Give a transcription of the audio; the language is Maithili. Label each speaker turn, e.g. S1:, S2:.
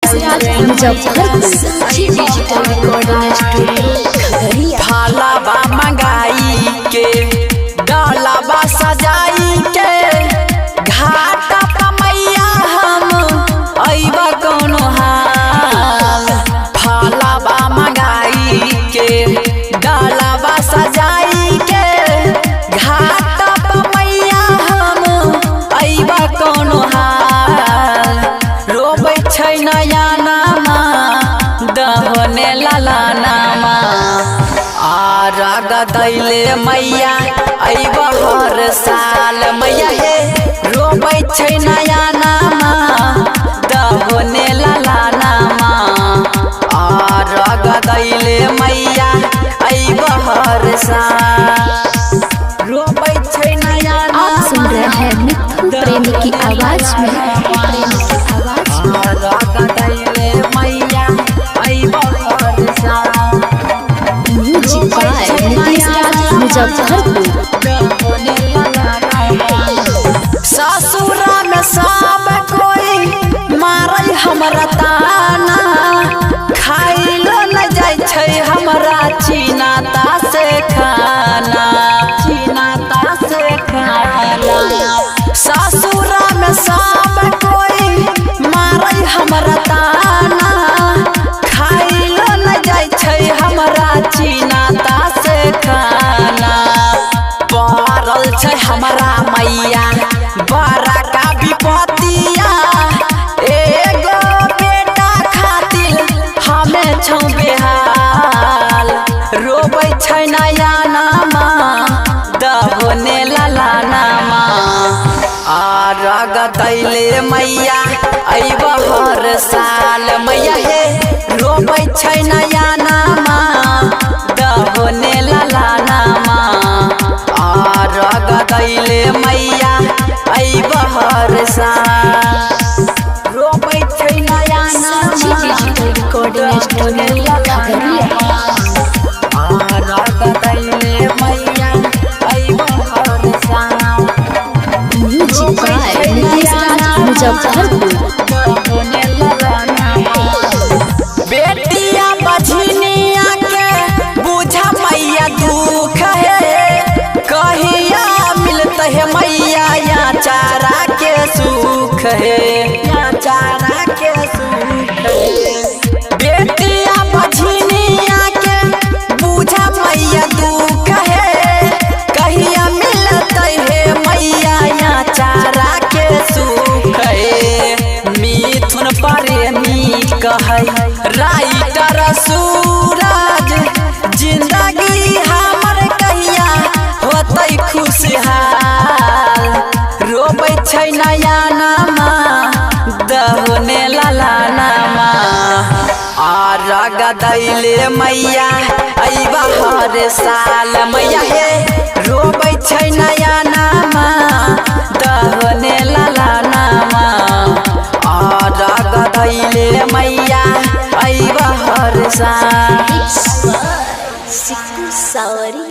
S1: Muzaffarpur. Sakshi digital recording studio Khagaria.
S2: फालाबा मंगाई के डालाबा सजाई के घाटा पमैया हम अइबा कोनो हाल। फालाबा मंगाई के डालाबा सजाई के घाटा पमैया हम अइबा कोनो हाल। रोबै छै नया नामा दहने लाला नामा आ रगदैले मैया अइब हर साल मैया हे। रोबै छै नया नामा दहने लाला नामा आ रगदैले मैया अइब हर साल। रोबै छै नया
S1: आप सुन रहे हैं मिथुन प्रेमी की आवाज में, प्रेमी की आवाज में।
S2: रगदैले मैया अइब हर साल।
S1: Music by Nitish Raj Muzaffarpur.
S2: ससुरा में सब कोई मारै हमरा ताना, खाइलो न जाइ छै हमरा चीनाता से खाना, चीनाता से खाना। ससुरा में सब कोई मारै हमरा ताना, खाइलो न जाइ छै हमरा चीनाता से खाना। पड़ल छै हमरा मैया बड़ा का विपतिया, एगो बेटा खातिर हमे छौ बेहाल। रोबै छै नया नामा दहोने लाला नामा आ रगदैले मैया अइब हर साल मैया हे। रोबै छै नया नामा दहोने लाला नामा आ रगदैले मैया अइब हर साल। रोबै छै नया
S1: साक्षी
S2: नामा
S1: डिजिटल रिकॉर्डिंग स्टूडियो खगड़िया।
S2: आ रगदैले मैया अइब हर साल।
S1: Music by Nitish Raj Muzaffarpur.
S2: बेटिया बझनिया के बुझा मैया दुख है, कहिया मिलत है मैया या चारा के सुख है, या चारा के सुख है। बेटिया बझनिया के बुझा मैया दुख है, कहिया मिलत है मैया या चारा के सुख है। मिथुन प्रेमी कहै राइटर सूरज, जिंदगी हमर कहिया होतै खुशहाल। रोबै छै नया नामा दहोने लाला नामा आ रगदैले मैया अइब हर साल मैया हे। रोबै छै नया नामा दहोने लाला नामा आ रगदैले मैया अइब हर साल।
S1: सिक्कू सावरिया।